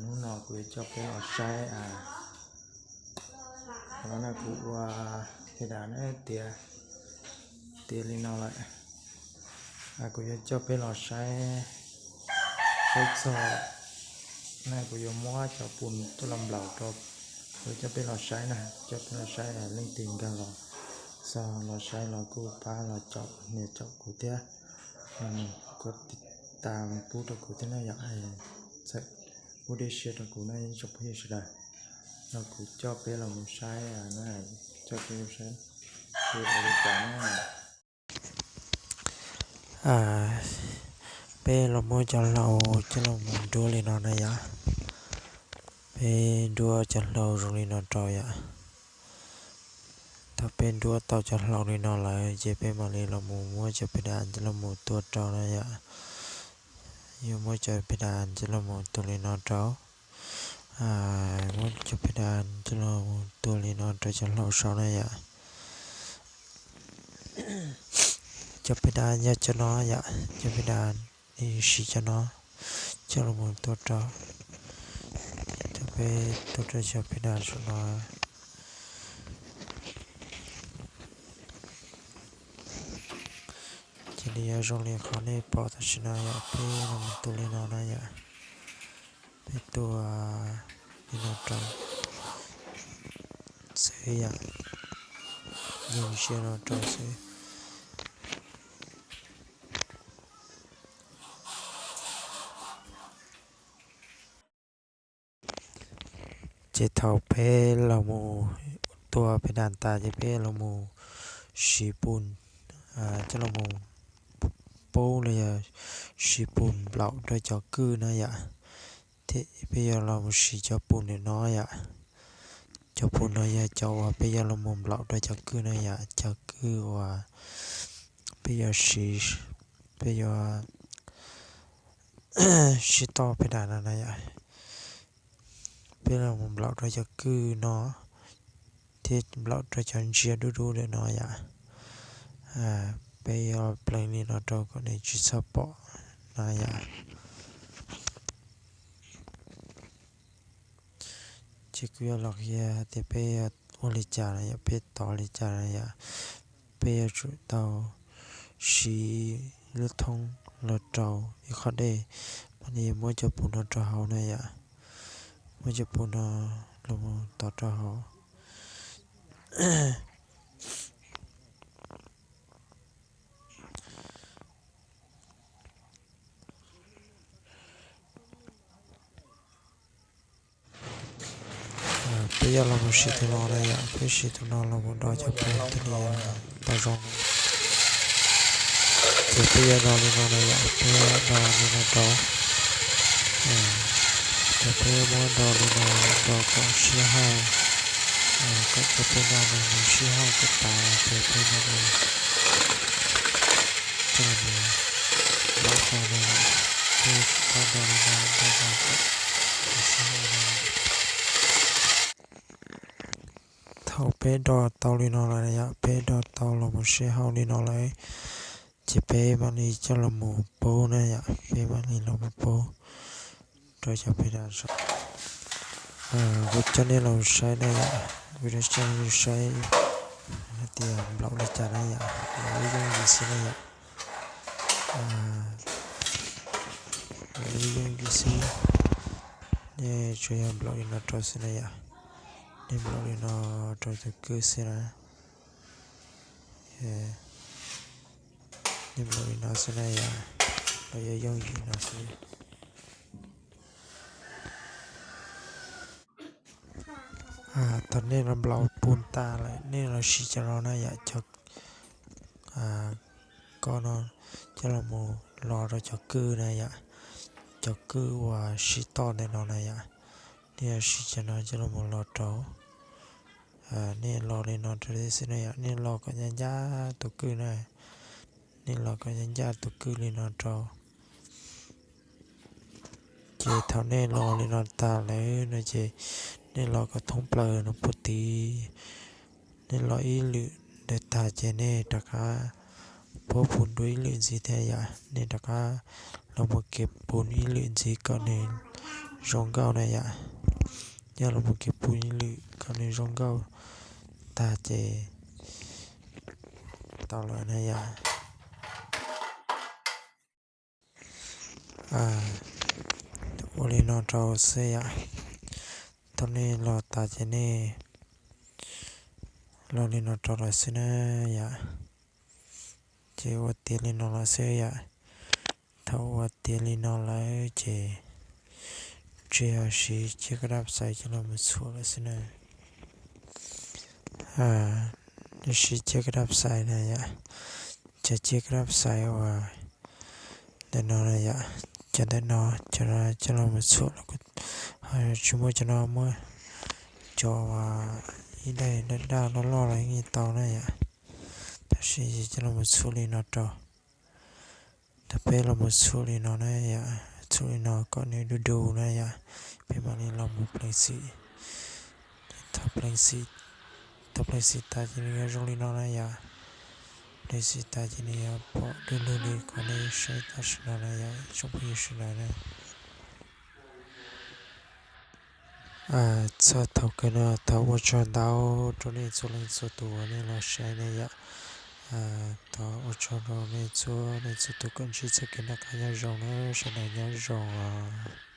Hnub no kuv yuav coj peb los saib, no kuv ua phe das na, tiav, tiav li no lawm. Kuv yuav coj peb los saib, saib txog na, kuv yuav muab cov pus coj los nplaum rau, kuv yuav coj peb los saib na, coj peb los saib leej twg nkag los, los saib los kuj pab los caum, nias caum kuv thiab, los mus kov tiv tas pub rau kuv thiab na yom, txawm pub dej siab rau kuv na ib tsoom phooj ywg sawv daws. No kuv coj peb los mus saib, coj peb saib, kuv ua li cas na. Peb los muab cov hlau coj los mus nruab li no na yom. Peb nruab cov hlau zoo li no rau yom. Thaum peb nruab tau cov hlau li no lawm ces peb mam li los mus muab cov phe das coj los mus tua rau na yom. Yuav muab cov phe das coj los mus tua li no rau, muab cov phe das coj los mus tua li no rau cov hlau saud na yom. Cov phe das yog cov no yom, cov phe das, siv cov no coj los mus tua rau, thaum peb tua rau cov phe das saum no ces nws yuav zoo li qhov nej pom tam sim no yom, peb los mus tua li no na yom. Peb tua li no rau xwb yom, yeej sia no rau xwb. Ces thaum peb los mus tua phe das tas ces peb los mus siv pus coj los mus paub los yog siv pus nplaum rau cov kwj na yom. Peb yuav los mus siv cov pus ntawm no yom. Cov pus no yog cov uas peb yuav los mus nplaum rau cov kwj na yom, cov kwj uas peb yuav siv, peb yuav sib toj phe das no na yom. Peb los mus nplaum rau cov kwj no thiab nplaum rau cov ntsia dub dub ntawm no yom. Peb yuav pleev li no rau kom nws tsis txhob pom na yom. Ces kuv yuav los qhia tias peb yuav ua li cas na yom, peb tov li cas na yom. Peb yuav tsum tau siv lub thoob los rau ib qho dej, mam li muab cov pus no rau hauv na yom. Muab cov pus no los mus tov rau hauv. Peb yuav los mus siv tus no na yom, peb siv tus no los mus do cov pus thiaj li tau zoo. Ces peb yuav do li no na yom, peb do li no rau. Ces peb muab do li no rau kom sib hauj, kom cov pus no nws sib hauj kom tas ces peb mam li coj mus nplaum rau na yom. Peb tau do li no rau kom sib hauj na. Thaum peb do tau li no lawm yom, peb do tau los mus sib hauj li no lawm, ces peb mam li coj los mus paub na yom, peb mam li los mus paub rau cov phe das saud. Kuv coj nej los saib na yom, kuv coj nej los saib hais tias nplaum li cas na yom, nplaum ib yooj yim xwb na yom. Nplaum ib yooj yim xwb, nej tsuas yog nplaum li no rau xwb na yom, nej nplaum li no rau tus kwj xwb na. Nej nplaum li no xwb na yom, los yog yooj yim no xwb. Thaum nej los nplaum pus tas lawm nej los siv cov no na yom, cov ko no coj los mus lo rau cov kwj na yom, cov kwj uas sib toj ntawm no na yom. Nej yuav siv cov no coj los mus lo rau. Nej lo li no rau xwb na yom, nej lo kom ncaj ncaj tus kwj na. Nej lo kom ncaj ncaj tus kwj li no rau. Ces thaum nej lo li no tas lawm no ces nej lo kom thoob plaws no puag tid. Nej lo ib lwm ntawd tag ces nej rov qab pub pus dua ib lwm ntxiv thiab yom, nej rov qab los mus kev pus ib lwm ntxiv kom nws zoo nkauj na yom. Nyob los mus kev pub lwm kom nws zoo nkauj tag ces tau lawm na yom. Ua li no rau xwb yom. Thaum nej los tas ces nej los li no rau lawm xwb na yom. Ces ua tiav li no lawm xwb yom. Thaum ua tiav li no lawm ces tsuas yog siv ciaj kab dab xais coj los mus txhuam lawm xwb na. Siv ciaj kab dab xais na yom. Cov ciaj kab dab xais uas ntawm no na yom, cov ntawm no, cov no coj los mus txhuam los, ho tsis muaj cov no, muaj cov uas ib daim daj daj loj loj los yeej tau na yom. Tab sis coj los mus txhuam li no rau. Thaum peb los mus txhuam li no na yom, txhuam li no kom nws du du na yom, peb mam li los mus pleev xim. Thaum pleev xim, thaum pleev xim tas ces nws yuav zoo li no na yom. Pleev xim tas ces nws yuav pom du lug li qhov nej saib tam sim no na yom, tsoom phooj ywg sawv daws na. Txog thaum kawg no thov ua tsaug ntau rau nej txhua leej txhua tus uas nej los saib na yom. Thov ua tsaug rau nej txhua leej txhua tus, kom ntsib txoj kev noj qab nyob zoo na, sawv daws nyob zoo os.